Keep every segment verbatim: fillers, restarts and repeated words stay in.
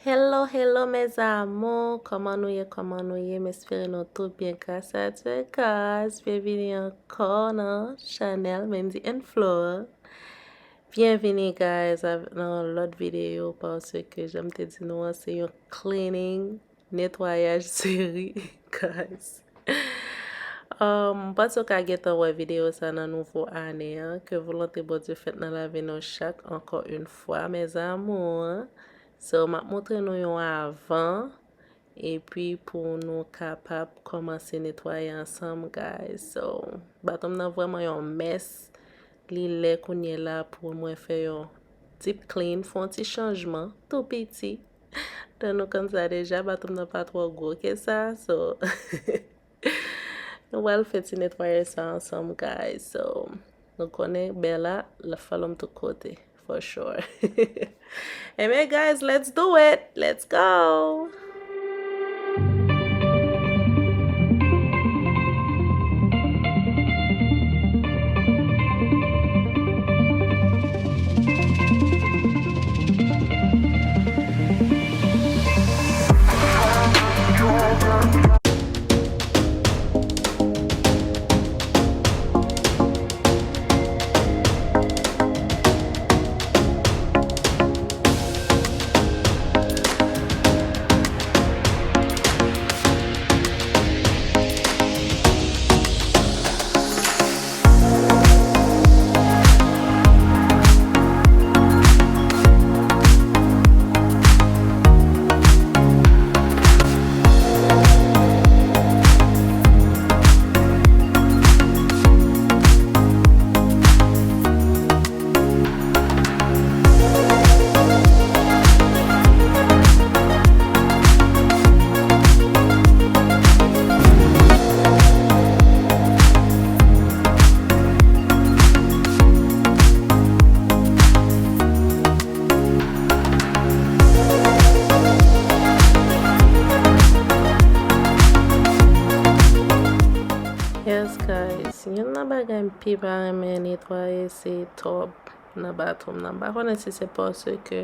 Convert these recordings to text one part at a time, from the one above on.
Hello, hello, mes amours! Kòman nou ye? Kòman nou ye? M espere nou tout byen, gras a Dye, guys. Byenvini ankò nan chanèl Mendy and Flora. Byenvini, guys, av- nan yon lòt videyo, paske jan m te di nou an, se yon cleaning, netwayaj seri, guys. Um, m panse w ka gentan wè videyo sa nan nouvo ane an. Ke volonte Bondye fèt nan lavi nou chak, ankò yon fwa, mes amours. So, m ap montre nou yon avan, epi pou nou kapab kòmanse netwaye ansanm, guys. So, baton m nan vrèman yon mès. Li lè kounye la pou mwen fè yon deep clean, fè yon ti chanjman, tou piti. Dan nou konn sa deja, baton m nan pa twò gwo ke sa, so, nou pral fè ti netwayaj sa ansanm, guys. So, nou konnen Bella, l ap follow m tout kote, for sure. Anyway, guys, let's do it! Let's go! Yes, guys, youn nan bagay m pi pa renmen netwaye se tòb nan baton m nan. M pa konnen si se paske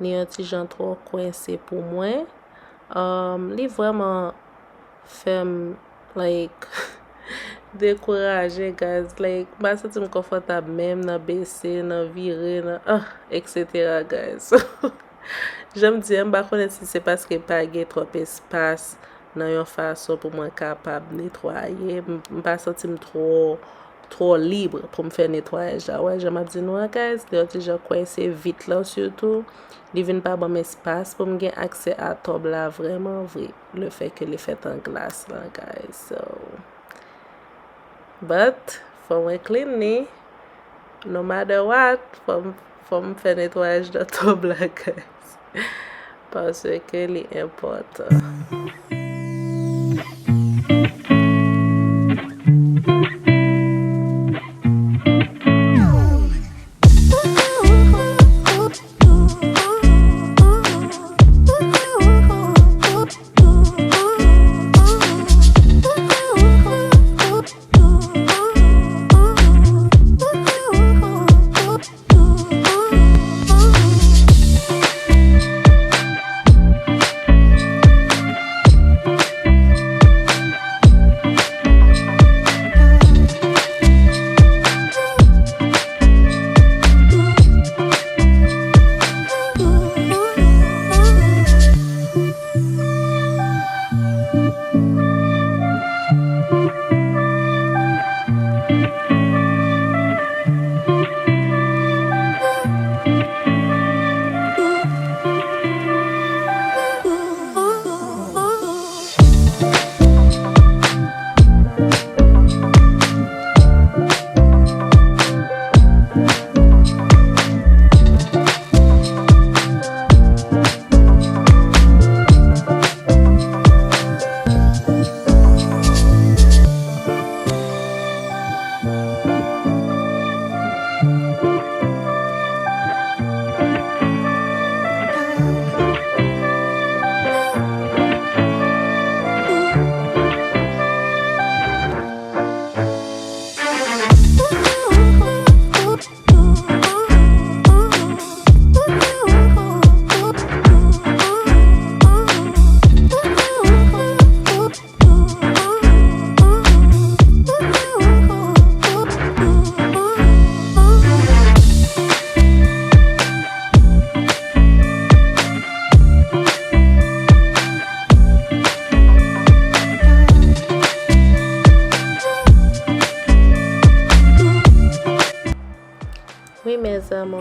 li yon ti jan twò kwense pou mwen. Um, li vrèman fè m, like, dekouraje, guys. Like, m pa santi m konfòtab menm nan bese, nan vire, nan, ah, et cetera, guys. Jan m di an, m pa konnen si se paske pa gen twòp espas nan yon fason pou mwen kapab netwaye. M, m pa santi m twò, twò lib pou m fè netwayaj la. Wè, jan m ap di nou an, guys, li yon ti jan kwense vit la, sitou. Li vin pa ban m espas pou m gen aksè a tòb la vrèman vre. Le fè ke li fèt an glas la, guys. So, but, fò mwen clean li. No matter what, fò m, fò m fè netwayaj nan tòb la, guys. Paske li enpòtan.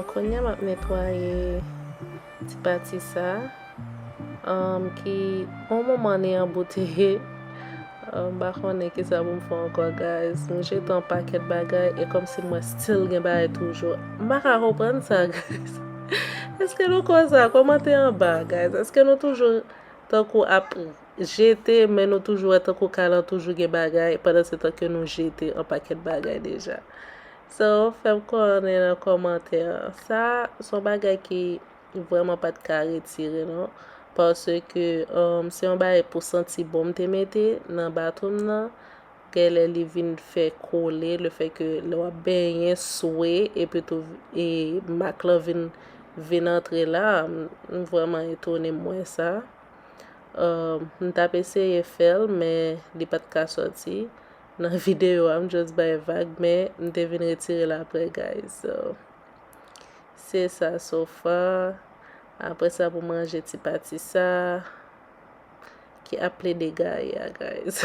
Kounye a m ap netwaye ti pati sa, um, ki yon moman li anbouteye. Um, m pa konnen kisa pou m fè ankò, guys. M jete yon pakèt bagay e kòmsi m wè still gen bagay toujou. M pa ka konprann sa, guys. Èske nou konsa? Kòmante anba, guys. Èske nou toujou tankou ap jete, men nou toujou wè tankou kay lan toujou gen bagay, pandan se tan ke nou jete yon pakèt bagay deja? So, fè m konnen nan kòmantè. Sa, se yon bagay ki vrèman pa t ka retire, non. Paske, um, se yon bagay pou santi bon m te mete nan baton m nan. Genlè li vin fè kole, le fè ke lè w ap benyen, swe, epi tou, e mak lan vin, vin antre la. M, m vrèman etone m wè sa. Um, m t ap eseye fè l, men li pa t ka sòti nan videyo a. M just bay vag, men m te vin retire l apre, guys. So, se sa, so far. Apre sa, pou manje ti pati sa, ki ap plede gaye a, guys.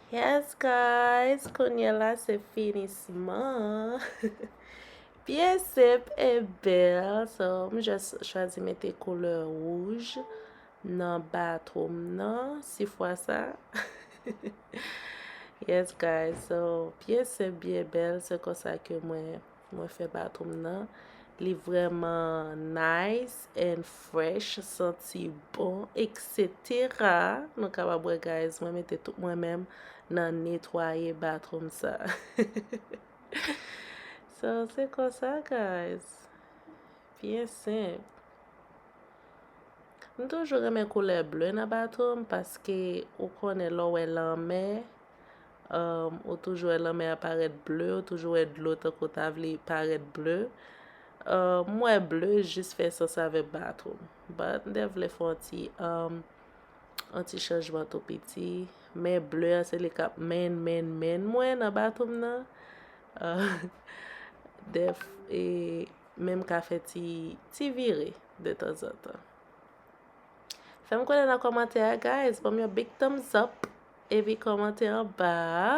Yes, guys, kounye a la se finisman. Byen senp e bèl. So, m just chwazi mete koulè wouj. nan bathroom nan, si fwa sa. Yes, guys, so, byen senp, byen bèl, se konsa ke mwen, mwen fè bathroom nan. Li vrèman nice and fresh, santi bon, et cetera. Nou kapab wè, guys, mwen mete tout mwen menm nan netwaye bathroom sa. So, se konsa, guys. Byen senp. M toujou renmen koulè ble nan bathroom paske ou konnen lè w wè lanmè, um, ou toujou wè lanmè a parèt ble, ou toujou wè dlo tankou ta vle parèt ble. Um, m wè ble jis fè sans avè bathroom. But m te vle fè yon ti, um, yon ti chanjman tou piti. Men ble a se li k ap men, men, men mwen nan bathroom nan. Uh, def, e, men m ka fè ti, ti vire de tanzantan. Fè m konnen nan kòmantè a, guys. Ban m yon big thumbs up. Epi kòmante anba a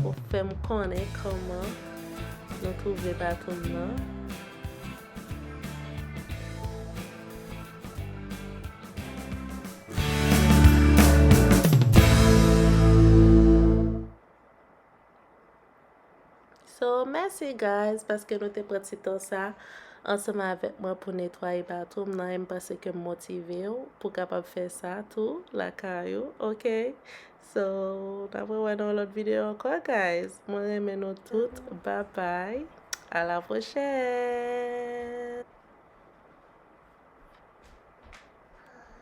pou fè m konnen kòman nou twouve bathroom nan. So, mèsi, guys, paske nou te pran ti tan sa ansanm avèk mwen pou netwaye bathroom nan, e m panse ke m motive w pou kapab fè sa tou lakay ou, ok? So, n ap rewè nan yon lòt videyo ankò, guys. Mwen renmen nou tout. Bye bye. À la prochaine.